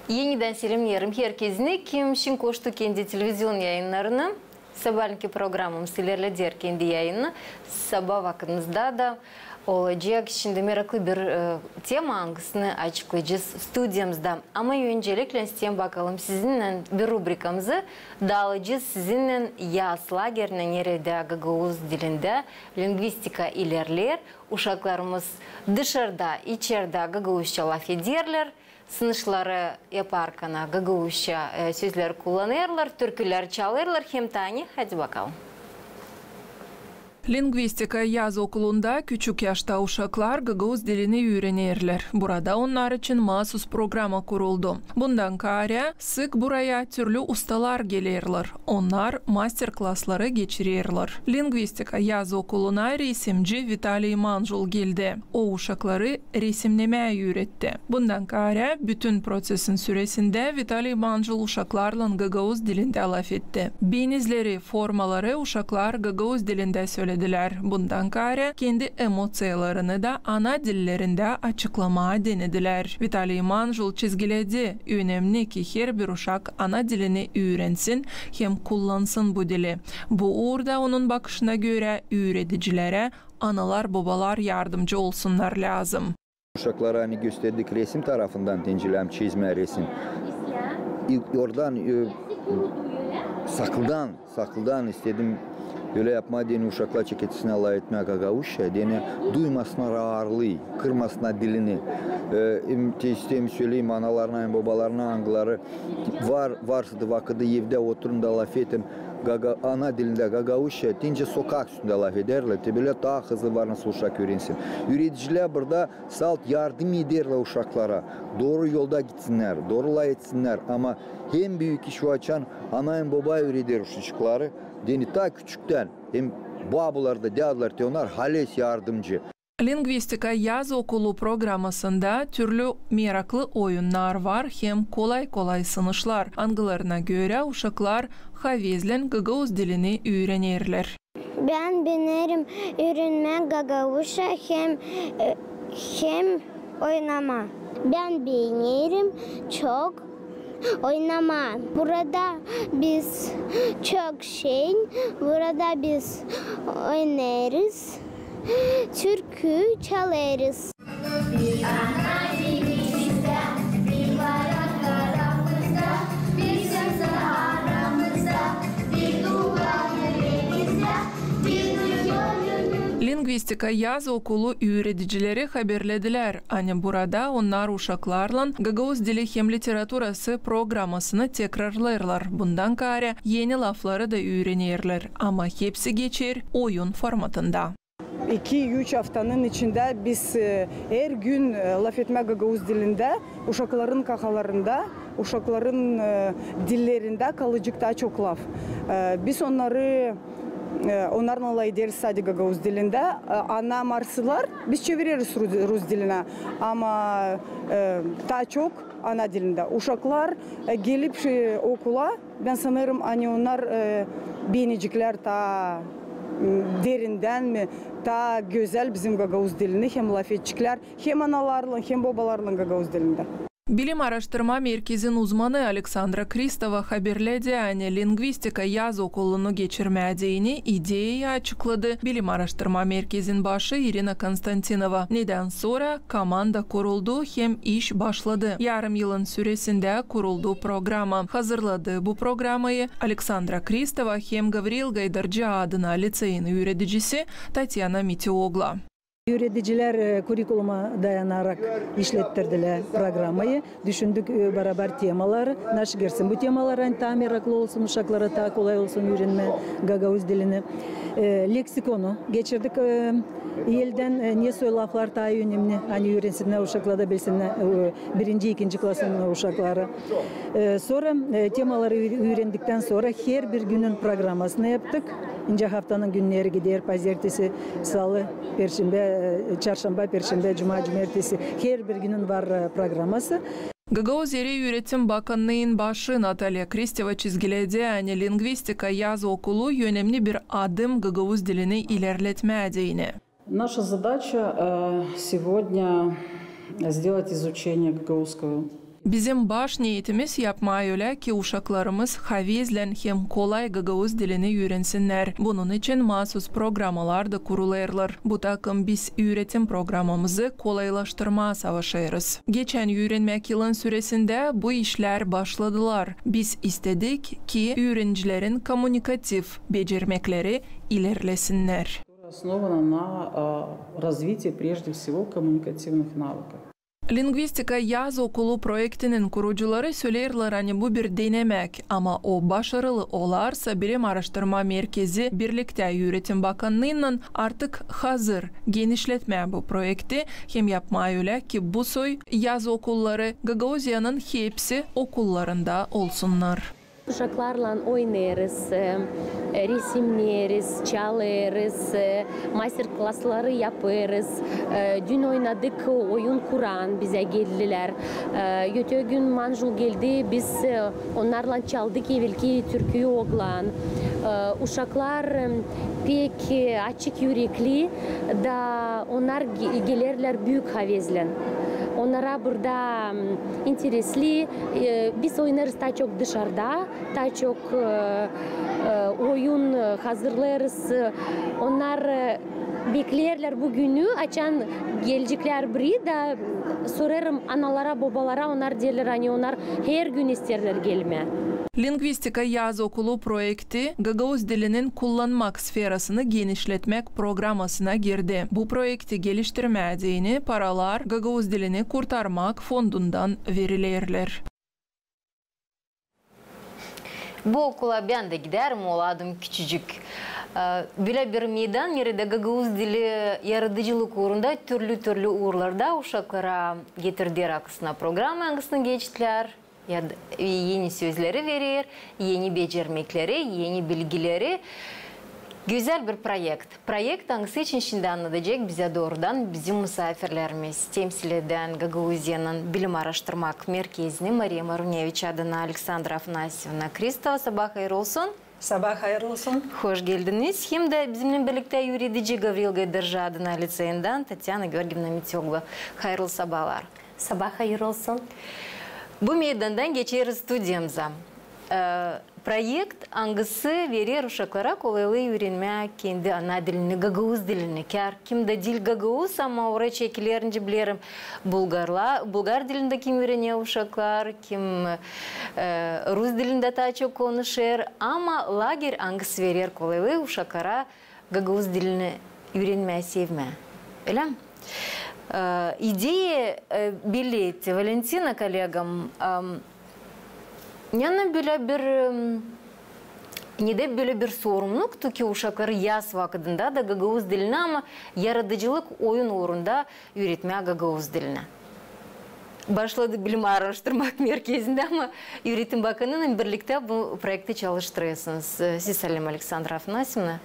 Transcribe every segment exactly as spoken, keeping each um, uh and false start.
Enidän selämneerim herkezni, kim şindi koştu kendi televizion yayınnarını. Sabaalänki programamız ilerleder kendi yayınını. Sabaa vakıdımızda da olacek şindi meraklı bir, e, tema, angısını açıklayacez studiyamızda. Ama önceliklän isteerim bakalım sizinnän bir rubrikamızı daalayacez sizinnän yaz lagerinä, neredä gagauz dilindä lingvistika ilerleer, uşaklarımız dışarda, içerdä gagauzça lafederlär, sınışları yaparkana gagauzça, e, sözlär kullanêrlar, türkülär çalêrlar hem taa ne. Hadi bakalım. Lingvistika yaz okulunda küçük yaşta uşaklar gagauz dilini üürenerlär. Burada onnar için maasuz programa kuruldu. Bundan kaarä sık buraya türlü ustalar gelerlär. Onnar master-klasları geçirerlär. Lingvistika yaz okuluna resimci Vitaliy Manjul geldi. O uşakları resimnemää üüretti. Bundan kaarä bütün prosesin süresindä Vitaliy Manjul uşaklarlan gagauz dilindä lafetti. Benizleri, formaları uşaklar gagauz dilindä söledilär. Bundan kaarä kendi emoţiyalarını da ana dillerindä açıklamaa denedilär. Vitaliy Manjul çizgiledi, önemni, ki herbir uşak ana dilini üürensin hem kullansın bu dili. Bu uurda, onun bakışına görä, üüredicilerä analar-bobalar yardımcı olsunnar lääzım. Uşaklara, ani gösterdik resim tarafından, deyelim, çizmää resim. İlk oradan, e, saklıdan, saklıdan istedim ölä yapmaa, deyni, uşaklar çeketsinär lafetmää gagauzça, deyni, duymasınnar aarlıı, kırmasınnar dilini. E, em, te isteerim söleyim analarına hem bobalarına, angıları var, varsa da vakıdı evdä, oturun da lafetin gaga-, ana dilindä gagauzça, deyni, sokak üstündä lafederlär, te bölä taa hızlı var nasıl uşak üürensin. Üüredicilär burada salt yardım ederlär uşaklara, dooru yolda gitsinnär, dooru lafetsinnär. Ama en büük iş o, açan ana hem boba üüreder uşacıkları, deyni, taa küçüktän, hem babular da, dädular, te onnar halizdän yardımcı. Lingvistika yaz okulu programasında türlü meraklı oyunnar var hem kolay-kolay sınışlar, angılarına görä uşaklar havezlän gagauz dilini üürenerlär. Bän beenerim üürenmää gagauzça hem, e, hem oynamaa. Bän beenerim çok oynamaa. Burada biz çok şey, burada biz oynêêrız, türkü çalêrız. Bir ana dilimizdä, bir bayrak aramızda, bir söz aramızda, bir duva ürerimizde, bir duyu gönlümüzde. Lingvistika yaz okulu üüredicileri haberledilär, ani burada onnar uşaklarlan gagauz dili hem literaturası programasını tekrarlêêrlar. Bundan kaarä eni lafları da üürenerlär, ama hepsi geçer oyun formatında. İki-üç aftanın içindä biz, e, her gün, e, lafetmää gagauz dilindä, uşakların kafalarında, uşakların, e, dillerindä kalacek taa çok laf. E, biz onnarı, e, onnarlan lafederiz sade gagauz dilindä. E, ana marsılar biz çevireriz ru-, rus dilinä, ama, e, taa çok ana dilindä. Uşaklar, e, gelip, e, okula, bän sanêrım, ani onnar, e, beeneceklär taa, m, derindän mi, taa gözäl bizim gagauz dilini hem lafedeceklär, hem analarlan, hem bobalarlan gagauz dilindä. Bilim aaraştırma merkezin uzmanı Aleksandra Kristova haberledi, ani lingvistika yaz okulunu geçirmää deyni ideeyayı açıkladı bilim aaraştırma merkezin başı İrina Konstantinova. Nedän sora komanda kuruldu hem iş başladı. Yarım yılın süresindä kuruldu programa. Hazırladı bu programayı Aleksandra Kristova hem Gavril Gaydarci adına liţeyin üüredicisi Tatyana Mitiogla. Üüredicilär, e, kurikuluma dayanarak işlettirdilär programayı. Düşündük, e, barabar temaları. Naşı girsin bu temalar, ani taa meraklı olsun uşaklara, taa kolay olsun üürenmää gagauz dilini. E, leksikonu geçirdik, e, eldän, e, ne soy laflar taa önemni, ani üürensinnär uşaklar da bilsinnär, e, birinci, ikinci klasın uşakları. E, sora, e, temaları üü-, üürendiktän sora herbir günün programasını yaptık. İncä haftanın günneri gider, pazertesi, salı, perşembä, e, çarşamba, perşembä, cuma, cumertesi. Herbir günün var, e, programası. Gagauz dili üüretim bakannıın başı Natalya Kristova çizgiledi, ani lingvistika yaz okulu önemni bir adım gagauz dilini ilerletmää deyni. Наша задача, э, сегодня сделать изучение гагаузского Bizim baş neetimiz yapmaa ölä, ki uşaklarımız havezlän hem kolay gagauz dilini üürensinnär. Bunun için maasuz programalar da kurulêrlar. Bu takım biz üüretim programamızı kolaylaştırmaa savaşêrız. Geçän üürenmäk yılın süresindä bu işlär başladılar. Biz istedik, ki üürenicilerin kommunikativ becermekleri ilerlesinnär. Основана на развитии, прежде всего, коммуникативных навыков. Lingvistika yaz okulu proektinin kurucuları söleerlär, ani bu bir denemäk, ama o başarılı olarsa, Bilim aaraştırma merkezi birliktän Üüretim bakannıınnan artık hazır genişletmää bu proekti hem yapmaa ölä, ki bu soy yaz okulları Gagauziyanın hepsi okullarında olsunnar. Uşaklarlan oynêêrız, e, resimneeriz, çalêrız, e, master-klasları yapêrız. E, dün oynadık oyun Kuran, bizä geldilär. E, öte gün Manjul geldi, biz, e, onnarlan çaldık evelki türküyü Oglan. E, uşaklar, e, pek, e, açık ürekli, da onnar ge-, gelerlär büük havezlän. Onnara burada, m, interesli, e, biz oynêêrız taa çok dışarda, taa çok, e, e, oyun, e, hazırlêêrız. Onnar, e, bekleerlär bu günü, açan geleceklär biri, da sorêrım analara, bobalara, onnar deerlär, ani onnar hergün isteerlär gelmää. Lingvistika yaz okulu proekti gagauz dilinin kullanmak sferasını genişletmäk programasına girdi. Bu proekti geliştirmää deyni paralar Gagauz dilini kurtarmak fondundan verilerlär. Bu okula bän dä giderim, olaydım küçücük. E, bölä bir meydan, neredä gagauz dili yaradıcılık uurunda türlü-türlü uurlarda uşaklara getirder aklısına programa, angısını geçtilär, ya da eni sözleri verer, eni becermekleri, eni bilgileri. Gözäl bir proekt. Proekt, angısı için şindi annadacek bizä doorudan bizim musaafirlerimiz, temsil edän Gagauziyanın Bilim aaraştırmak merkezini Mariya Maruneviç adına Aleksandra Afanasyevna Kristova. Sabaa hayır olsun. Sabaa hayır olsun. Hoş geldiniz. Hem dä bizimnän birliktä üüredici Gavril Gaydırjı adına liţeyinden Tatyana Georgievna Meteoglu. Hayırlı sabaalar. Sabaa hayır olsun. Bu meydandan geçeriz studiyamıza. E, proekt, angısı verer uşaklara kolaylıı üürenmää kendi ana dilini, gagauz dilini. Kär kim dä diil gagauz, ama oraya çekilerinci bilerim, bulgarla-, bulgar dilindä kim üürener uşaklar, kim, e, rus dilindä taa çok konuşêr. Ama lager, angısı verer kolaylıı uşaklara gagauz dilini üürenmää, sevmää. Ölä mi? E, ideya, e, belli etti Valentina kollegam, em, yani bölä bir, em, ne dä bölä bir sorumnuktu ki uşakları yaz vakıdında da gagauz dilini, ama yaradıcılık oyun uurunda üüretmää gagauz dilini. Başladı Bilim aaraştırmak merkezindä, ama Üüretim bakannıınnan birliktä bu proekti çalıştırêrsınız. E, siz, Salima Aleksandra Afanasyevna.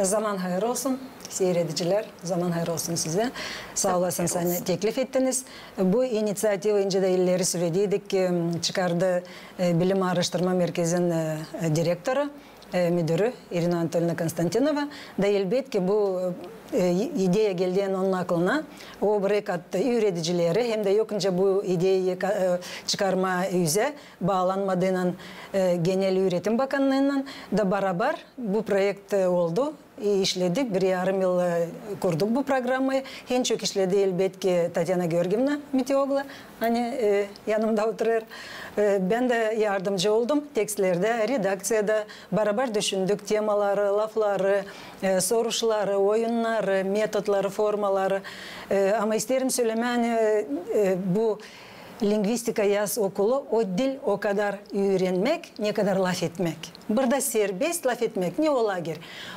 Zaman hayır olsun, siiredicilär, zaman hayır olsun sizä. Saa olasınız, ani teklif ettiniz. Bu iniţiativa, incä dä illeri sölediydik, e, çıkardı, e, Bilim aaraştırma merkezin, e, e, direktoru, e, müdürü İrina Anatolina Konstantinova. Da elbetki bu, e, ideya geldiyän onun aklına, o brekatti üüredicileri, hem dä yok nicä bu ideyayı ka-, e, çıkarmaa üzä, baalanmadıynan, e, genel Üüretim bakannıınnan da barabar bu proekt, e, oldu. E, işledik, bir yarım yıl, e, kurduk bu programmayı. En çok işledi, elbetki, Tatyana Georgievna Meteoglu, ani, e, yanımda oturêr. E, bän dä yardımcı oldum tekstlerdä, redakţiyada, barabar düşündük temaları, lafları, e, soruşları, oyunnarı, metotları, formaları. E, ama isteerim sölemää, ani, e, e, bu lingvistika yaz okulu, o diil o kadar üürenmäk, ne kadar lafetmäk. Burada serbest lafetmäk, ne o lager.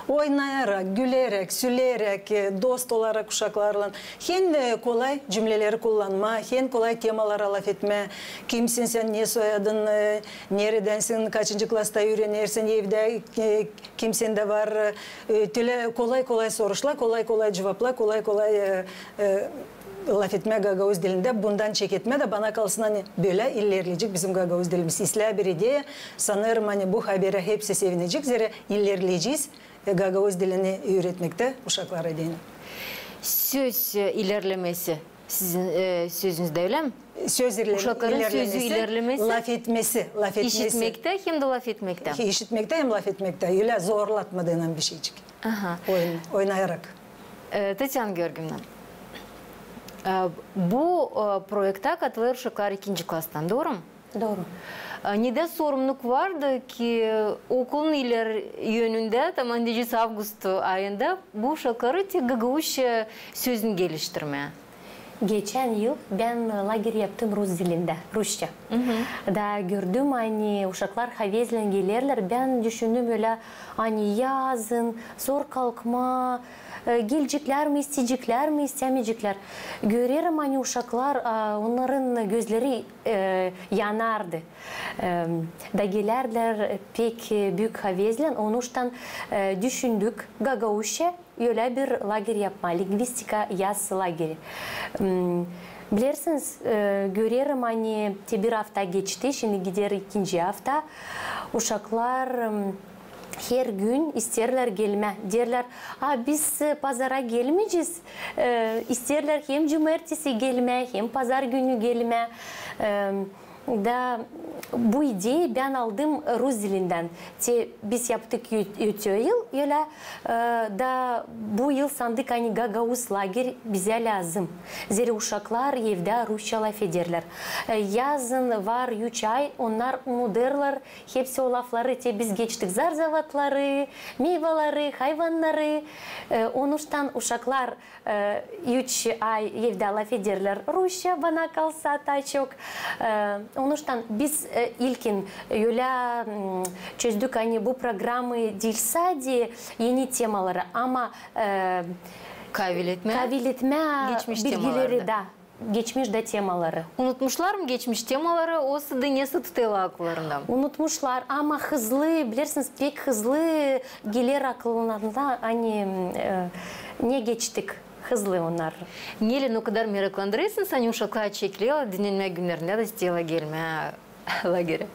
Oynayarak, güleräk, süleyäräk, e, dost olarak uşaklarlan. Hem, e, kolay cümleleri kullanmaa, hem kolay temalara lafetmää. Kimsin sän, ne soyadın, e, neredänsin, kaçıncı klasta üürenersin, evdä, e, kim sendä var, e, tölä kolay-kolay soruşlar, kolay-kolay cuvaplar, kolay-kolay, e, e, lafetmää gagauz dilindä, bundan çeketmää da, bana kalsın, ani bölä ilerleyecek bizim gagauz dilimiz. İslää bir ideya, sanêrım, ani bu haberä hepsi sevinecek, zerä ilerleyecez, e, gagauz dilini üüretmektä uşaklara deyni. Söz, e, ilerlemesi. Sizin e, sözünüzdä, ölä mi? Söz iler- Uşakların sözü ilerlemesi, ilerlemesi, lafetmesi, lafetmesi. İşitmektä hem dä lafetmektä. İşitmektä hem lafetmektä. Ölä zorlatmadıynan bişeycik. Aha. Oyun, oynayarak. E, Tatyana Georgievna, e, bu e, proektä katılêr uşaklar ikinci klastan, dooru mu? Dooru. E, nedä sorumnuluk vardı ki okulun ileri önündä, taman deyecez, avgust ayında bu uşakları te gagauzça sözün geliştirmää? Geçän yıl bän lager yaptım rus dilindä, rusça. Da gördüm, ani uşaklar havezlän gelerlär. Bän düşündüm ölä, ani yazın, zor kalkmaa, e, geleceklär mi, isteyeceklär mi, istämeyeceklär. Görerim, ani uşaklar, a, onnarın gözleri e, yanardı. E, da gelärdilär pek e, büük havezlän, onuştan e, düşündük gagauzça ölä bir lager yapmaa, lingvistika yaz lageri. M, bilersiniz, e, görerim, ani te bir afta geçti, şindi gider ikinci afta. Uşaklar m, her gün isteerlär gelmää. Deerlär, a biz e, pazara gelmeyecez. E, isteerlär hem cumartesi gelmää, hem pazar günü gelmää. E, da bu ideyi bän aldım rus dilindän. Te biz yaptık ü- öte yıl ölä, e, da bu yıl sandık, ani gagauz lager bizä lääzım. Zerä uşaklar evdä rusça lafederlär. E, yazın var üç ay, onnar unudêrlar hepsi o lafları, te biz geçtik zarzavatları, meyvaları, hayvannarı. E, onuştan uşaklar e, üç ay evdä lafederlär rusça, bana kalsa, taa çok. E, onuştan biz e, ilkin ölä m, çözdük, ani bu programayı diil sade eni temaları, ama e, kaviletmää, kaviletmää geçmiş bilgileri da. Geçmiş dä temaları. Unutmuşlar mı geçmiş temaları, osa da nesä tutêrlar akıllarında? Unutmuşlar, ama hızlı, bilersiniz, pek hızlı geler akıllarına, ani e, ne geçtik, hızlı onnar. Neylän o kadar meraklandırêrsınız, ani uşaklar çekilerlär, dinnenmää günnerindä dä isteerlär gelmää lagerä?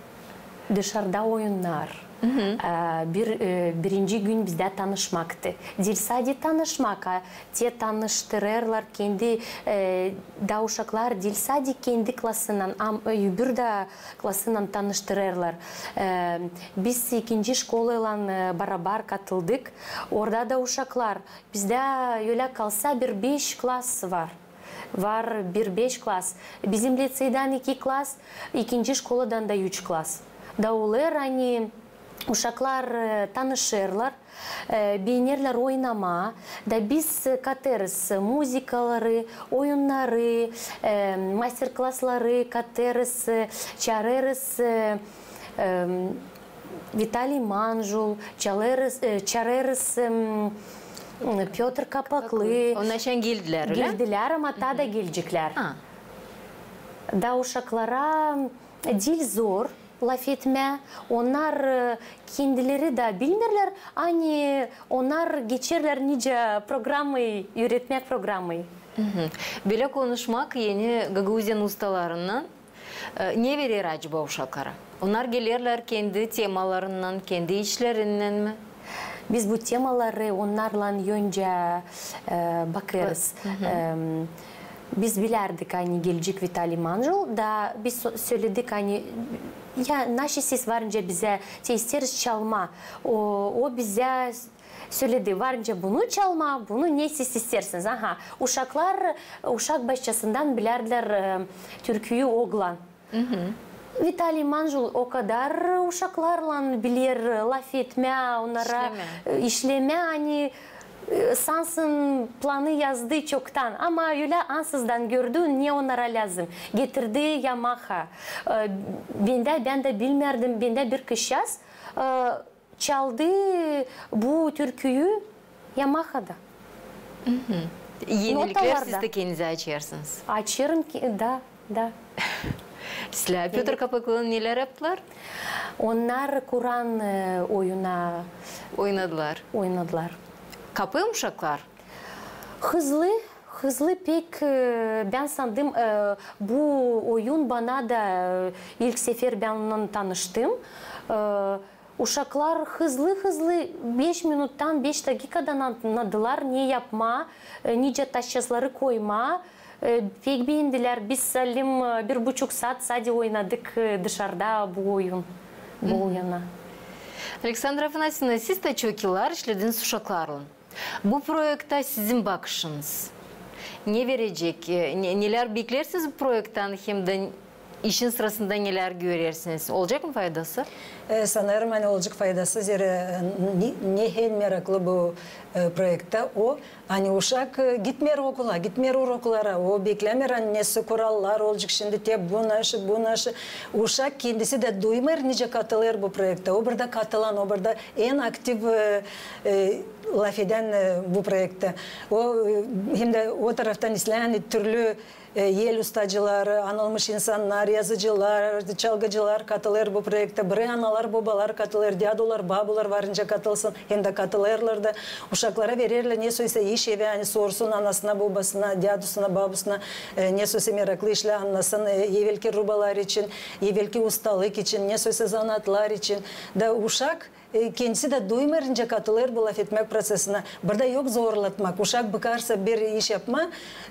Dışarda oyunnar. E, bir e, birinci gün bizdä tanışmaktı. Diil sade tanışmak, a te tanıştırêrlar kendi e, da uşaklar diil sade kendi klasınnan, ama e, öbür dä klasınnan tanıştırêrlar. E, biz ikinci şkolaylan e, barabar katıldık. Orada da uşaklar. Bizdä ölä kalsa bir beş klas var. Var bir beş klas. Bizim liţeydän iki klas, ikinci şkoladan da üç klas. Da olêr, ani uşaklar e, tanışêrlar, e, beenerlär oynamaa, da biz e, katêrız muzıkaları, oyunnarı, e, master-klasları katêrız, e, çaarêrız e, e, Vitaliy Manjul, çalêrız, e, çaarêrız e, m, Pötr Kapaklı. Onnar şindi geldilär, ölä? Geldilär, ama taa da geleceklär. Da uşaklara diil zor lafetmää. Onnar e, kendileri dä bilmeerlär, ani onnar geçerlär nicä programayı, üüretmäk programayı. Bölä konuşmak eni Gagauziyanın ustalarınnan e, ne verer acaba uşaklara? Onnar gelerlär kendi temalarınnan, kendi işlerinnän mi? Biz bu temaları onnarlan öncä e, bakêrız. E, biz bilärdik, ani gelecek Vitaliy Manjul, da biz so- söledik, ani ya, naşey siz varınca bizä, te isteeriz çalmaa. O, o bizä söledi, varınca bunu çalmaa, bunu ne siz isteersiniz? Aha, uşaklar, uşak başçasından bilärdilär e, türküyü Oglan. Vitaliy Manjul o kadar uşaklarlan biler lafetmää, onnara e, işlemää, ani e, sansın planı yazdı çoktan, ama ölä ansızdan gördü, ne onnara lääzım. Getirdi Yamaha. E, bän dä, bän dä bilmärdim, bän dä bir kızçaaz e, çaldı bu türküyü Yamahada. Eniliklär siz dä kendinizä açêrsınız? Açêrım ki, da, da. Sizlär Pötr Kapaklılan nelär yaptılar? Onnar Kuran e, oyunu oynadılar. Oynadılar. Kapêr mı uşaklar? Hızlı, hızlı pek, e, bän sandım, e, bu oyun bana da, e, ilk sefer bän onunnan tanıştım. E, Uşaklar hızlı-hızlı beş minuttan, beş dakikadan annadılar, ne yapmaa, e, nicä taşçazları koymaa. E, pek beendilär. Biz, Alim, e, bir buçuk saat sade oynadık, e, dışarda bu oyun, bu oyunu. Aleksandra Afanasyevna, siz dä çok yıllar işlediniz uşaklarlan. Bu proektä sizin bakışınız ne verecek, e, ne, nelär beklersiniz bu proekttan, hem dä işin sırasında nelär görersiniz? Olacek mı faydası? E, sanêrım, ani olacek faydası, zerä, e, ne, ne hem meraklı bu, e, proektä o, ani uşak, e, gitmeer okula, gitmeer uroklara, o beklämeer, ani nesä kurallar olacek şindi, te bu naşı, bu naşı. Uşak kendisi dä duymêêr, nicä katılêr bu proektä. O burada katılan, o burada en aktiv, e, e, lafedän, e, bu proektä. O, e, hem dä o taraftan islää, ani türlü e, el ustacıları, anılmış insannar, yazıcılar, çalgıcılar katılêr bu proektä. Biri analar, bobalar katılêr, dädular, babular var nicä katılsın, hem dä katılêrlar da. Uşaklara vererlär nesä iş evi, ani sorsun anasına, bobasına, dädusuna, babusuna, e, nesä meraklı işlär annasın, e, evelki rubalar için, evelki ustalık için, nesä zanaatlar için. Da uşak e, kendisi dä duymêêr, nicä katılêr bu lafetmäk prosesinä. Burada yok zorlatmak. Uşak bıkarsa bir iş yapmaa,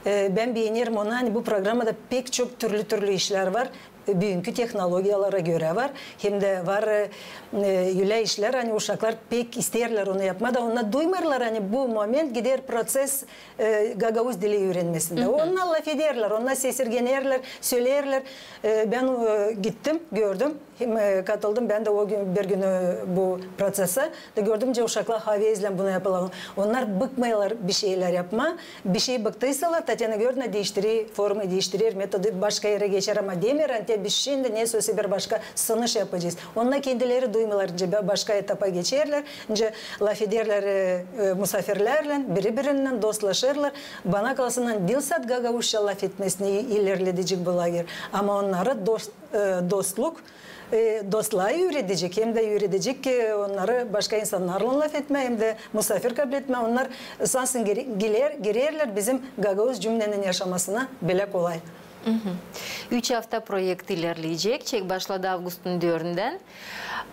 e, bän beenerim onu, ani bu programada pek çok türlü-türlü işlär var. E, büünkü tehnologiyalara görä var. Hem dä var, e, e, ölä işlär, ani uşaklar pek isteerlär onu yapmaa da, onnar duymêêrlar, ani bu moment gider proses, e, gagauz dili üürenmesindä. Onnar lafederlär, onnar sesirgenerlär, söleerlär. E, bän, e, gittim, gördüm. Hem, e, katıldım bän dä o gün, bir günü bu prosesä. Da gördüm, nicä uşaklar havezlän bunu yapêrlar. Onnar bıkmêêrlar bişeylär yapmaa. Bişey bıktıysalar, Tatyana Georgievna diiştirer formayı, diiştirer metodu, başka erä geçer, ama demeer, ani te biz şindi nesä bir başka sınış yapacez. Onnar kendileri duymêêrlar, nicä ba-, başka etapa geçerlär, nicä lafederlär, e, e, musaafirlerlän, biri-birinnän dostlaşêrlar. Bana kalsa, ani diil sade gagauzça lafetmesini i-, ilerledecek bu lager, ama onnarı dost-, e, dostluk, e, dostlaa üüredecek, hem dä üüredecek, e, onnarı başka insannarlan lafetmää, hem dä musaafir kabletmää. Onnar sansın gire-, giler-, girerlär bizim gagauz cümnenin yaşamasına bölä kolay. Üç afta proekt ilerleyecek, çek başladı avgustun dördündän.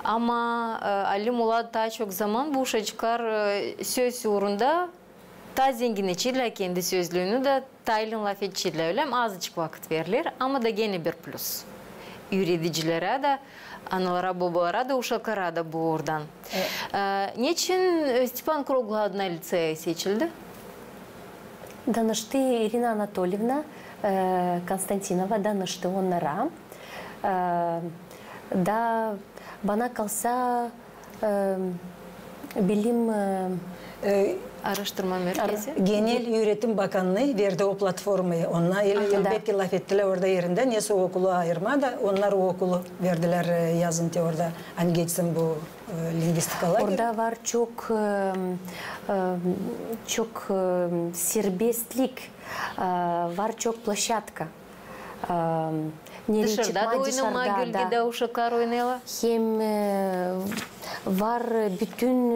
Ama, e, Alim, ola taa çok zaman bu uşacıklar, e, söz uurunda taa zenginneçerlär kendi sözlüünü dä, taa iilin lafedecekler, ölä mi? Azıcık vakıt veriler, ama da genä bir plus üüredicilerä dä, analara, bobalara da, uşaklara da bu uurdan. E, neçin, e, Stepan Kruglu adına licey seçildi? Danıştı İrina Anatolievna, e, Konstantinova danıştı onnara. E, da bana kalsa, e, bilim, e, araştırma merkezi. Genel üüretim bakannıı verdi o platformayı. Onnar el-, elbetki lafettilär orada erindä, nesä okulu ayırmaa da, onnar o okulu verdilär, e, yazın te orada, ani geçsin bu, e, lingvistikalar. Orada var çok, e, e, çok, e, serbestlik, e, var çok ploşadka. E, nereyi çıkmaa dışarda, gölgedä uşaklar oynêêrlar. Hem, e, var bütün,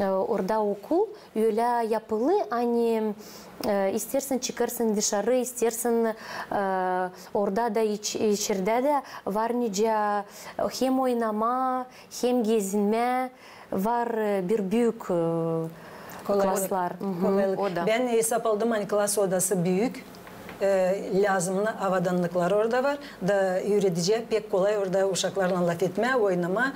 e, orada okul ölä yapılı, ani, e, isteersin çıkêrsın dışarı, isteersin, e, orada da iç-, içerdä dä var nicä hem oynamaa, hem gezinmää, var, e, bir büük, e, klaslar. Kolaylık. Bän esap aldım, ani klas odası büük, e, lääzımnı avannadıkları orada var, da üürediciyä pek kolay orada uşaklarlan lafetmää, oynamaa.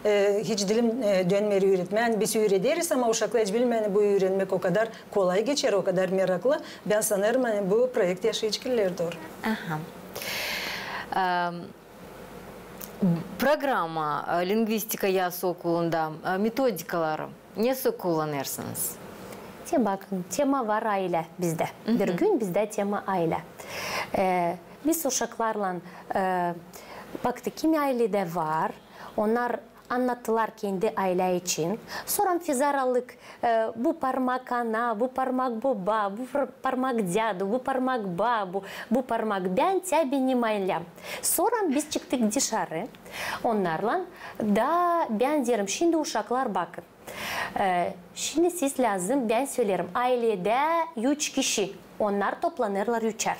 E, hiç dilim, e, dönmeer üüretmää. Ani biz üürederiz, ama uşaklar hiç bilmeer, ani bu üürenmäk o kadar kolay geçer, o kadar meraklı. Bän sanêrım, ani bu proekt yaşayacek illär dooru. Aha. Em, Programa, e, lingvistika yaz okulunda, e, metodikaları nesä kullanêrsınız? Te bakın, tema var aylä bizdä. Bir gün bizdä tema aylä. E, biz uşaklarlan, e, baktık, kimi ayledä var, onnar annattılar kendi aylä için. Sora fizaralık, e, bu parmak ana, bu parmak boba, bu par-, parmak dädu, bu parmak babu, bu parmak bän, te benim aylääm. Sora biz çıktık dışarı onnarlan. Da bän deerim, şindi uşaklar bakın. E, şindi siz lääzım, bän söleerim, ayledä üç kişi, onnar toplanêrlar üçär.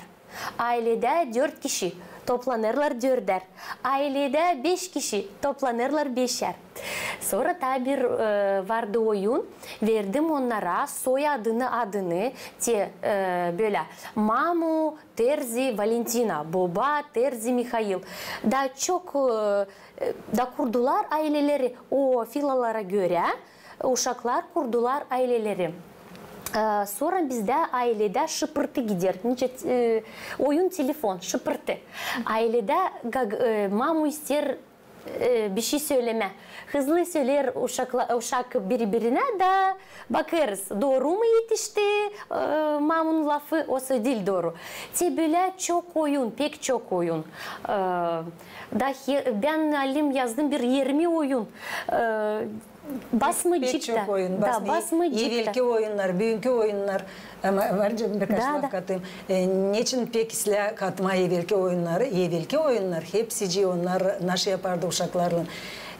Ayledä dört kişi, toplanêrlar dördär. Ailedä beş kişi, toplanêrlar beşär. Sora taa bir, e, vardı oyun, verdim onnara soyadını, adını, te, e, bölä, mamu Terzi Valentina, boba Terzi Mihail. Da çok, e, e, da kurdular aileleri o filalara görä, uşaklar kurdular aileleri. E, sora bizdä ailedä şıpırtı gider. Nicä, e, oyun telefon, şıpırtı. Ailedä gag-, e, mamu isteer, e, bişey sölemää. Hızlı söleer uşakla-, uşak biri-birinä da bakêrız, dooru mu etişti, e, mamunun lafı, osa diil dooru. Te bölä çok oyun, pek çok oyun. E, da he-, bän alim yazdım bir irmi oyun. E, Basmacık da. Pek çok oyun. Da, basmacık da. Evelki oyunnar, büünkü oyunnar. Ama var cebimdä kaç laf katayım. E, neçin pek islää katmaa evelki oyunnarı? Evelki oyunnar, hepsicii onnar naşey yapardı uşaklarlan.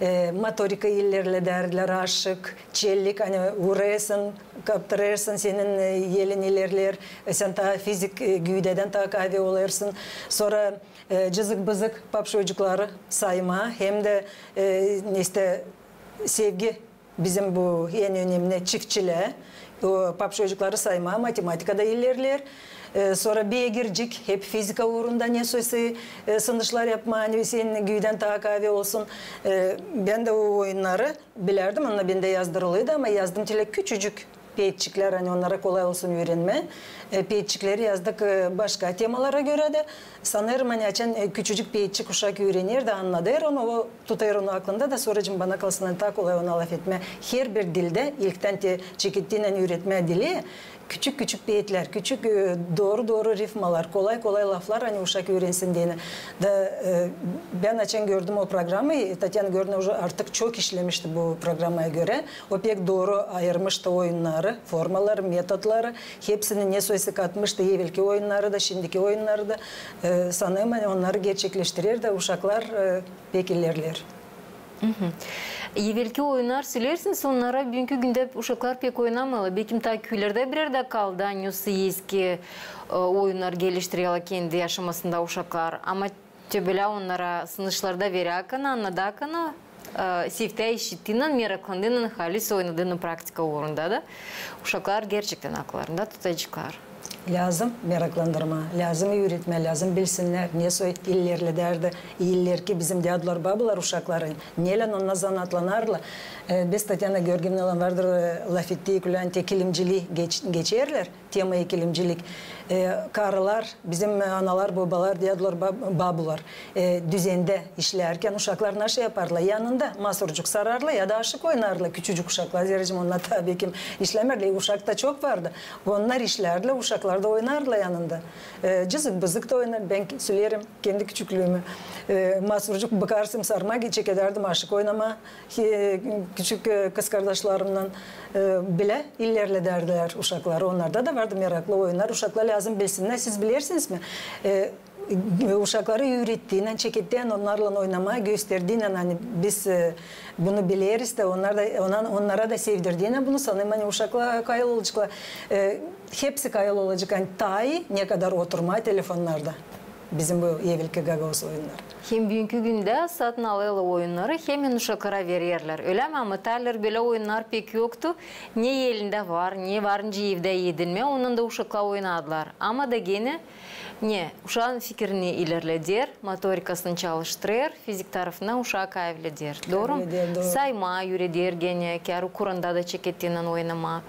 E, motorika ilerledärdilär, aşık, çellik, ani vurêrsın, kaptırêrsın, senin, e, elin ilerleer, e, sän taa fizik, e, güüdädän taa kaavi olêrsın. Sora, e, cızık-bızık papşoycukları saymaa, hem dä, e, işte, sevgi bizim bu en önemli çiftçilää. O papşoycukları saymaa, matematikada ilerleer. E, sora beegircik, hep fizika uurunda ne soysa, e, sınışlar yapmaa, ani senin güüdän taa kaavi olsun. E, bän dä o oyunnarı bilärdim, onnar bendä yazdırılıydı, ama yazdım tilä küçücük peetçiklär, ani onnara kolay olsun üürenmää. E, peetçikleri yazdık, e, başka temalara görä dä. Sanêrım, ani açan, e, küçücük peetçik uşak üürener dä annadêr onu, o tutêr onu aklında da, soracım bana kalsın, ani taa kolay ona lafetmää. Herbir dildä ilktän te çekettiynän üüretmää dili, küçük-küçük peetlär, küçük, e, dooru-dooru rifmalar, kolay-kolay laflar, ani uşak üürensin deyni. Da, e, bän açan gördüm o programayı, Tatyana Georgievna uje artık çok işlemişti bu programaya görä. O pek dooru ayırmıştı oyunnarı, formaları, metodları. Hepsini ne soysa katmıştı, evelki oyunnarı da, şindiki oyunnarı da. E, sanêrım, ani onnarı gerçekleştirer dä uşaklar, e, pek ilerleer. Evelki oyunnar söleersiniz, onnara büünkü gündä uşaklar pek oynamêêrlar. Bekim taa küülerdä birerdä kaldı, ani o eski, e, oyunnar geliştireler kendi yaşamasında uşaklar. Ama te bölä onnara sınışlarda verärkän, annadarkän, e, sevdä işittiynän, meraklandıynnan, halis oynadıynnan praktika uurunda da uşaklar gerçektän akıllarında tutaceklar. Lääzım meraklandırmaa, lääzım üüretmää, lääzım bilsinnär, ne soy ilerledärdi ilerki bizim dädular-babular uşakları, nelän onnar zanaatlanardılar. E, biz Tatyana Georgievnalan vardır, e, lafettik, ülän te kilimcilii geç-, geçerlär, temayı kilimcilik. E, karılar, bizim, e, analar, bobalar, dädular-babular, e, düzendä işlärkän uşaklar naşey yapardılar? Yanında masurcuk sarardılar ya da aşık oynardılar. Küçücük uşaklar, zerä onnar taa bekim işlämärdilär. Uşak ta çok vardı. Onnar işlärdilär, uşaklar da oynardılar yanında. E, cızık-bızık da oynar. Bän söleerim kendi küçüklüümü. E, masurcuk bıkarsın sarmaa, çekedärdim aşık oynamaa. He, küçük, e, kızkardaşlarımnan, e, bilä ilerledärdilär uşakları. Onnarda da vardı meraklı oyunnar. Uşaklar lääzım bilsinnär. Siz bilersiniz mi? E, uşakları üürettiynän, çekettiynän onnarlan oynamaa, gösterdiynän, ani biz, e, bunu bileriz dä, onnar da, ona-, onnara da sevdirdiynän bunu, sanêrım, ani uşaklar kayıl olaceklar. E, hepsi kayıl olacek, ani taa ne kadar oturmaa telefonnarda. Bizim bu evelki gagauz oyunnar. Hem büünkü gündä satın alêrlar oyunnarı, hem uşaklara vererlär. Ölä mi? Ama taa ileri bölä oyunnar pek yoktu. Ne elindä var, ne var nicä evdä edinmää, onunnan da uşaklar oynadılar. Ama da genä ne uşaın fikirini ilerleder, motorikasını çalıştırêr, fizik tarafından uşaa kaavleder. Dooru mu? Kaavleder, dooru. Saymaa üüreder genä, kär kuranda da çekettiynän oynamaa.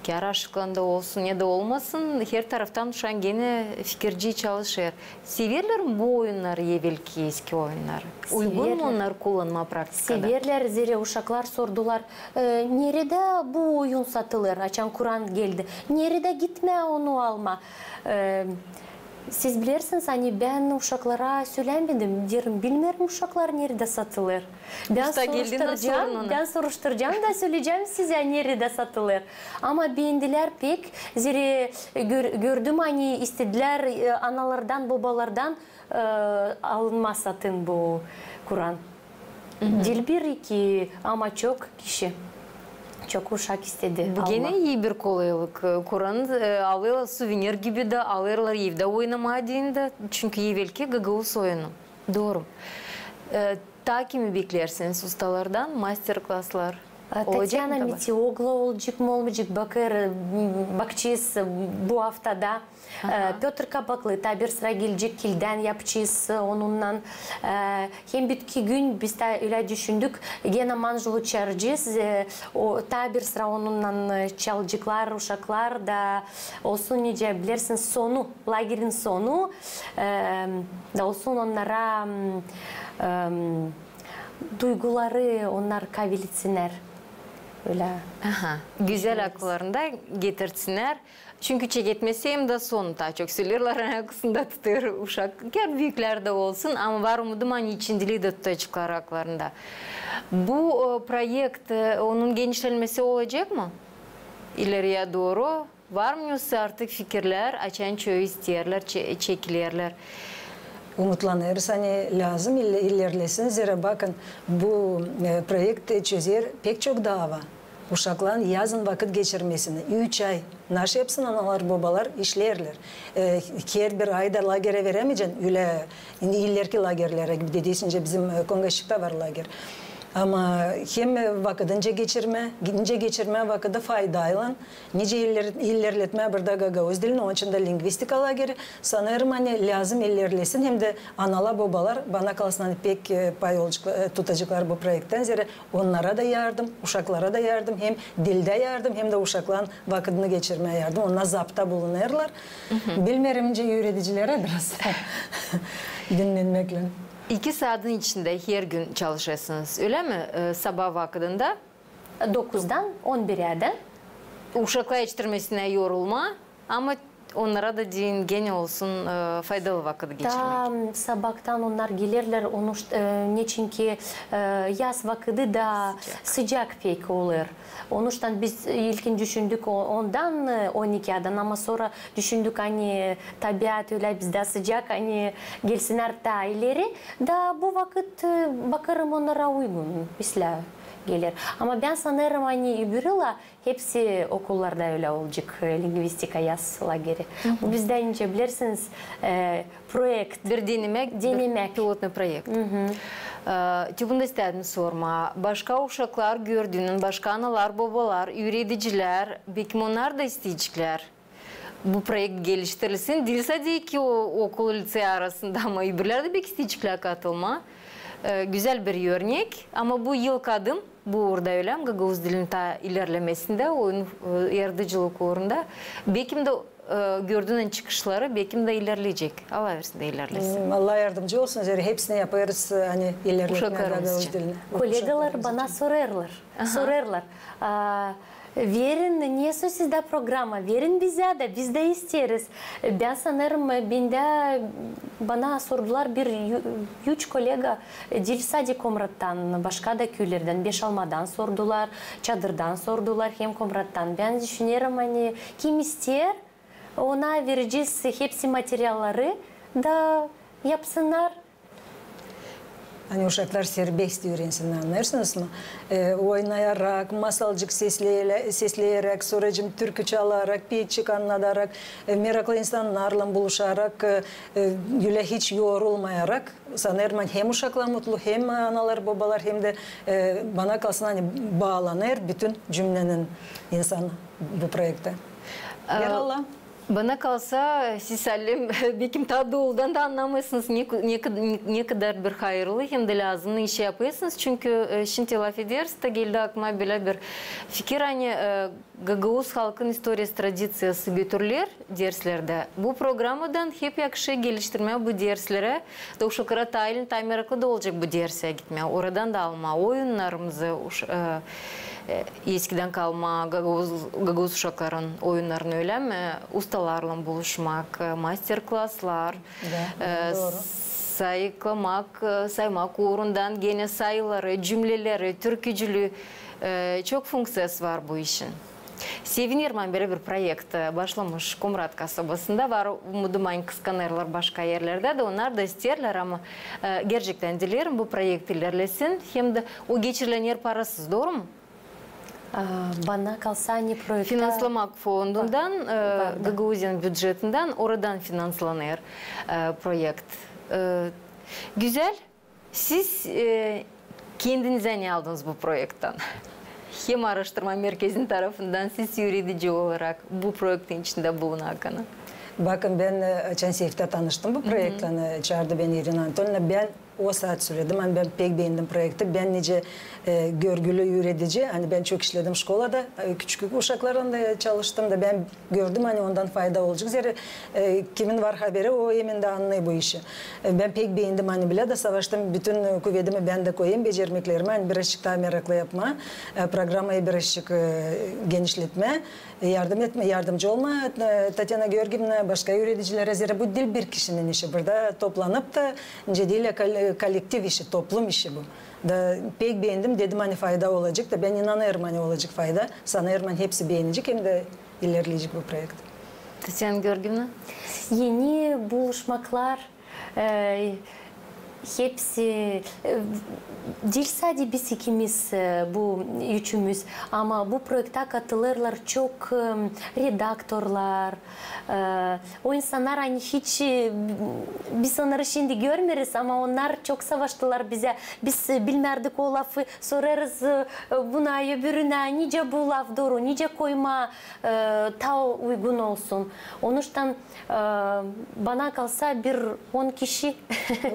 Kär aşıklıında olsun ya da olmasın, her taraftan uşaın genä fikircii çalışêr. Severlär mi bu oyunnarı, evelki, eski oyunnarı? Uygun mu onnarı kullanmaa praktikada? Severlär, zerä uşaklar sordular, e, neredä bu oyun satılêr, açan kuran geldi? Neredä gitmää onu almaa? E, siz bilersiniz, ani bän uşaklara sölämedim, deerim, bilmeerim uşaklar neredä satılêr. Bän soruşturacam, bän soruşturacam da söleyecäm sizä, neredä satılêr. Ama beendilär pek, zerä gör-, gördüm, ani istedilär, e, analardan, bobalardan, e, alınmaa satın bu kuran. Diil bir-iki, ama çok kişi. Çok uşak istedi almaa. Bu genä ii bir kolaylık. E, kuranı, e, alêrlar suvenir gibi dä, alêrlar evdä oynamaa deyni dä. Çünkü evelki gagauz oyunu. Dooru. E, taa kimi bekleersiniz ustalardan master-klaslar? E, olacek mı Tatyana Mitioglu olacek mı, olmayacek, bakêr, m, bakacez bu aftada. E, Pötr Kapaklı taa bir sıra gelecek, kildän yapacez, e, onunnan. E, hem bitki gün biz taa ölä düşündük, Gena Manjulu çaaracez, e, o taa bir sıra onunnan, e, çalaceklar uşaklar da olsun nicä bilersiniz sonu, lagerin sonu, e, da olsun onnara, m, e, duyguları onnar kavel etsinnär. Ölä. Aha. Gözäl akıllarını da getirtsinnär. Çünkü çeketmesi hem dä sonu taa çok söleerlär, ani akısında tutêr uşak. Ker büüklär dä olsun, ama var umudum, ani içindeliyi dä tutaceklar akıllarında. Bu, e, proekt, e, onun genişlenmesi olacek mı ileriyä dooru? Var mı artık fikirlär, açan çoyu isteerlär, çe-, çekilerlär? Umutlanêrız, ani lääzım ile-, ilerlesin. Zerä bakın, bu, e, proekt çözer pek çok daava. Uşakların yazın vakıt geçirmesini. Üç ay. Naşey yapsın analar, bobalar işleerlär. E, her bir ayda lagerä verämeyecän, ölä ilerki lagerlerä gibi, dediysincä bizim, e, Kongaçıkta var lager. Ama hem vakıdı nicä geçirmää, nicä geçirmää vakıdı faydaylan, nicä iler-, ilerletmää burada gagauz dilini, onun için dä lingvistika lageri, sanêrım, ani lääzım ilerlesin, hem dä analar, bobalar, bana kalsın, ani pek, e, pay olacek-, e, tutaceklar bu proekttän, zerä onnara da yardım, uşaklara da yardım, hem dildä yardım, hem dä uşakların vakıdını geçirmää yardım. Onnar zaapta bulunêrlar. Bilmeerim, nicä üüredicilerä biraz dinnenmeklän. İki saadın içindä her gün çalışêrsınız, ölä mi? E, sabaa vakıdında? Dokuzdan on birä dä. Uşaklar etiştirmesinä yorulmaa, ama onnara da deyni genä olsun, e, faydalı vakıt geçirmäk. Taa sabaadan onnar gelerlär, onuştan, e, neçinki, e, yaz vakıdı da sıcak pek olêr. Onuştan biz ilkin düşündük o-, ondan, e, on iki adan, ama sora düşündük, ani tabiat ölä bizdä sıcak, ani gelsinnär taa ileri. Da bu vakıt, e, bakêrım, onnara uygun, islää geler. Ama bän sanêrım, ani öbür yıla hepsi okullarda ölä olacek, e, lingvistika yaz lageri. Bu bizdä, nicä bilersiniz, e, proekt. Bir denemäk, bir pilotnıy proekt. E, te bunu da istedim sormaa. Başka uşaklar gördüünün, başka analar, bobalar, üüredicilär, bekim onnar da isteyeceklär bu proekt geliştirilsin. Diil sade ki o, okul, lisey arasında, ama öbürlär dä beki isteyeceklär katılmaa. E, gözäl bir örnek, ama bu ilk adım, bu uurda ölä mi, gagauz dilini taa ilerlemesindä, onun, e, yaradıcılık uurunda. Bekim dä, e, gördüünün çıkışları, bekim dä ilerleyecek. Allah versin dä ilerlesin. Hmm, Allah yardımcı olsun, zerä hepsini yapêrız, e, ani ilerletmää gagauz dilini. Uşaklarımız için. Kolegalar bana sorêrlar. Aha. Sorêrlar, a, verin, nesoy sizdä programa, verin bizä dä, biz dä isteeriz. Bän sanêrım, bendä, bana sordular bir ü-, üç kolega, e, diil sade Komrattan, başka da küülerdän, Beşalmadan sordular, Çadırdan sordular, hem Komrattan. Bän düşünerim, ani kim isteer, ona verecez hepsi materialları da yapsınnar. Ani uşaklar serbest üürensin, annêêrsınız mı? E, oynayarak, masalcık sesleyele-, sesleyeräk, soracım türkü çalarak, peetçik annadarak, e, meraklı insannarlan buluşarak, e, e, ölä hiç yorulmayarak, sanêrım, ani hem uşaklar mutlu, hem analar, bobalar, hem dä, e, bana kalsın, ani baalanêr bütün cümnenin insanı bu proektä. E, Yarallah. Bana kalsa, siz, Alem, bekim taa dooludan da annamêêrsınız, ne, ne, ne kadar bir hayırlı hem dä lääzımnı iş yapêrsınız. Çünkü, e, şindi lafederiz da geldi aklıma bölä bir fikir, ani, e, gagauz halkın istoriyası, tradiţiyası götürüler derslerdä. Bu programadan hep yakışêr geliştirmää bu dersleri. Da uşaklara taa ilin, taa meraklı da olacek bu dersi gitmää. Oradan da almaa oyunnarımızı, uş-, e, e, eskidän kalma gagauz, gagauz uşakların oyunnarını, ölä mi? Ustalarlan buluşmak, e, master-klaslar, e, sayıklamak, e, saymak uurundan genä sayıları, cümneleri, türkücülüü, e, çok funkţiyası var bu işin. Sevinerim, ani bölä bir proekt, e, başlamış Komrat kasabasında. Var umudum, ani kıskanêrlar başka erlerdä dä, onnar da isteerlär, ama, e, gerçektän dilerim, bu proekt ilerlesin. Hem dä o geçirilenär parasız, dooru mu? Bana kalsa, ani proektä... Finanslamak fondundan, e, Gagauziyanın bücetindän, oradan finanslanêr, e, proekt. E, gözäl. Siz, e, kendiniz ani aldınız bu proekttän? Hem aaraştırma merkezinin tarafından, siz üüredici olarak bu proektin içindä bulunarkan. Bakın, bän, e, açan Seiftä tanıştım bu proektlän, e, çaardı beni İrina Anatolina, bän o saat söledim, ani bän pek beendim proekti. Bän nicä, e, görgülü üüredici, ani bän çok işledim şkolada, e, küçük uşaklarlan da çalıştım da bän gördüm, ani ondan fayda olacek. Zerä, e, kimin var haberi, o hemen dä annêêr bu işi. E, bän pek beendim, ani bilä dä savaştım, bütün, e, kuvedimi bän dä koyêrım becermeklerimi, ani birazçık taa meraklı yapmaa, e, programayı birazçık, e, genişletmää, e, yardım etmää, yardımcı olmaa, e, Tatyana Georgievna, başka üüredicilerä, zerä bu diil bir kişinin işi. Burada toplanıp ta, nicä deerlär, kol-, kollektiv işi, toplum işi bu. Da pek beendim, dedim, ani fayda olacek, da bän inanêrım, ani olacek fayda. Sanêrım, ani hepsi beenecek, hem dä ilerleyecek bu proekt. Tatyana Georgievna? Eni buluşmaklar, e, hepsi, e, diil sade biz ikimiz, e, bu üçümüz, ama bu proektä katılêrlar çok, e, redaktorlar, e, o insannar, ani hiç, e, biz onnarı şindi görmeeriz, ama onnar çok savaştılar bizä. Biz, e, bilmärdik o lafı, sorêrız, e, buna, öbürünä, nicä bu laf dooru, nicä koymaa, e, taa uygun olsun. Onuştan, e, bana kalsa, bir on kişi.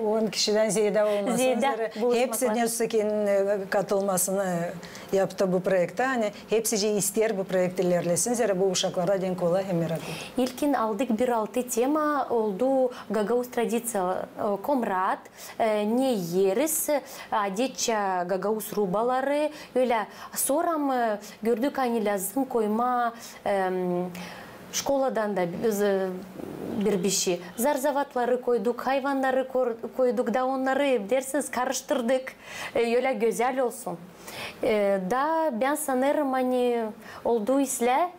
On kişidän zeedä olmasın. Zeedä. Hepsi, ne yazık ki, e, katılmasını yaptı bu proektä. Ani hepsicii isteer bu proekt ilerlesin, zerä bu uşaklara deyni kolay hem meraklı. İlkin aldık bir altı tema, oldu gagauz tradiţiya, e, komrat, e, ne ieriz, adetçä gagauz rubaları, ölä. Sora mı gördük, ani lääzım koymaa, em, şkoladan da biz, e, bir bişey. Zarzavatları koyduk, hayvannarı kor-, koyduk da onnarı, deersiniz, karıştırdık, e, ölä gözäl olsun. E, da bän sanêrım, ani oldu islää,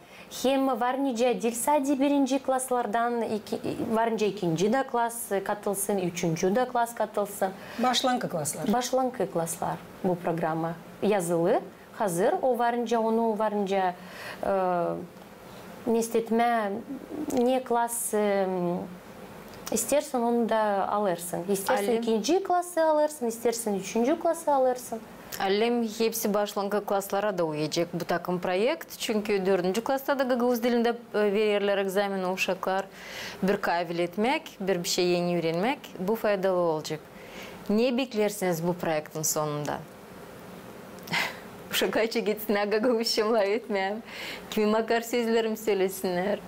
hem var nicä diil sade birinci klaslardan, iki, var nicä ikinci dä klas katılsın, üçüncü dä klas katılsın. Başlankı klaslar. Başlankı klaslar bu programa yazılı, hazır. O var nicä, onu var nicä, e, nestetmää, ne klas, e, isteersin, onu da alêrsın. İsteersin ikinci klası alêrsın, isteersin üçüncü klası alêrsın. Alem hepsi başlankı klaslara da uyacek bu takım proekt, çünkü dördüncü klasta da gagauz dilindä, e, vererlär ekzamen uşaklar. Bir kaabil etmäk, bir bişey eni üürenmäk, bu faydalı olacek. Ne bekleersiniz bu proektin sonunda? Uşaklar çeketsinnär gagauzça lafetmää, kimi makar sözleri mi sölesinnär?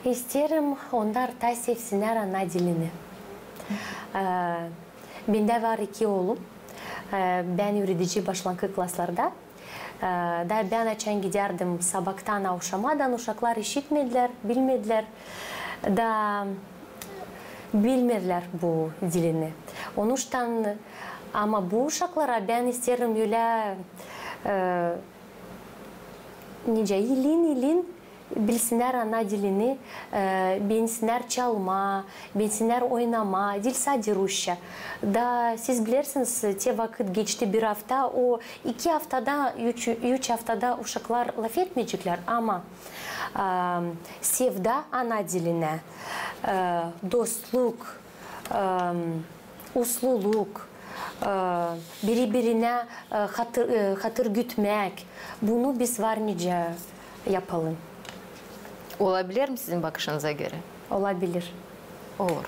İsteerim, onnar taa sevsinnär ana dilini. E, bendä var iki oolum. E, bän üüredici başlankı klaslarda. E, da bän açan gidärdim sabaadan avşamadan, uşaklar işitmedilär, bilmedilär. Da bilmeerlär bu dilini. Onuştan, ama bu uşaklara bän isteerim ölä, e, nicä ilin-ilin bilsinnär ana dilini, e, beensinnär çalmaa, beensinnär oynamaa, diil sade rusça. Da siz bilersiniz, te vakıt geçti bir afta, o iki aftada, üç, üç aftada uşaklar lafetmeyeceklär, ama, e, sevda ana dilinä, e, dostluk, e, usluluk, e, biri-birinä, e, hatır, e, hatır gütmäk, bunu biz var nicä yapalım. Olabilir mi sizin bakışınıza görä? Olabilir. Olur.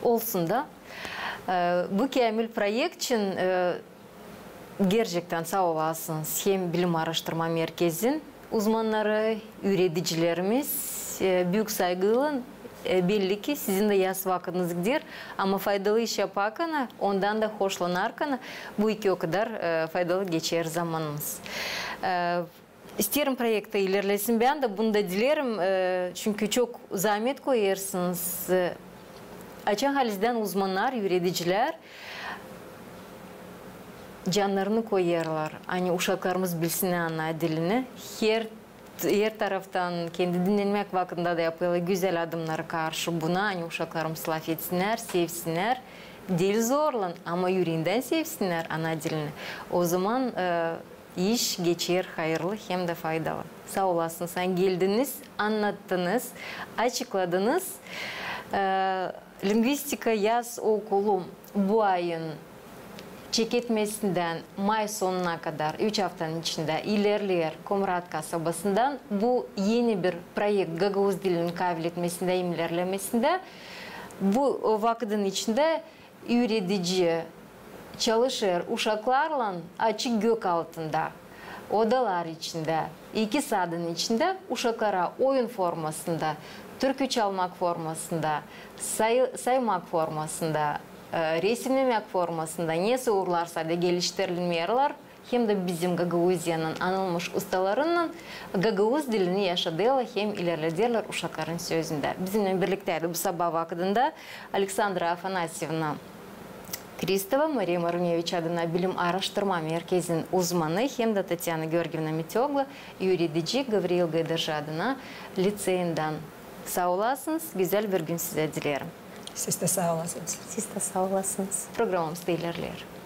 Olsun da. E, bu käämil proekt için, e, gerçektän saa olasınız hem Bilim aaraştırma merkezin uzmannarı, üüredicilerimiz, e, büük saygıylan, e, belli ki, sizin dä yaz vakıdınız gider, ama faydalı iş yaparkan, ondan da hoşlanarkan, bu iki o kadar, e, faydalı geçer zamanınız. E, isteerim, proekt ilerlesin. Bän dä bunu da dilerim, e, çünkü çok zaamet koyêrsınız. E, açan halizdän uzmannar, üüredicilär cannarını koyêrlar, ani uşaklarımız bilsinnär ana dilini. Her, her taraftan, kendi dinnenmäk vakıdında da yapêrlar gözäl adımnarı karşı buna, ani uşaklarımız lafetsinnär, sevsinnär, diil zorlan, ama üreendän sevsinnär ana dilini. O zaman, e, iş geçer hayırlı hem dä faydalı. Saa olasınız, ani geldiniz, annattınız, açıkladınız. E, Lingvistika yaz okulu bu ayın çeketmesindän may sonuna kadar üç aftanın içindä ilerleer Komrat kasabasından. Bu eni bir proekt gagauz dilinin kaabil etmesindä hem ilerlemesindä. Bu vakıdın içindä üüredici çalışêr uşaklarlan Açık gök altında, odalar içindä, iki sadın içindä uşaklara oyun formasında, türkü çalmak formasında, say-, saymak formasında, e, resimnemäk formasında, nesä uurlarsa da geliştirilmeerlär, hem dä bizim Gagauziyanın anılmış ustalarınnan gagauz dilini yaşadêrlar hem ilerlederlär uşakların sözündä. Bizimnän birliktäydi bu sabaa vakıdında Aleksandra Afanasyevna Kristova, Mariya Maruneviç adına bilim aaraştırma merkezin uzmanı, hem dä Tatyana Georgievna Meteoglu, üüredici Gavriil Gıdırjı adına liţeyindän. Saa olasınız, gözäl bir gün sizä dileerim. Siz dä saa olasınız. Siz dä saa olasınız. Programamız da ilerleer.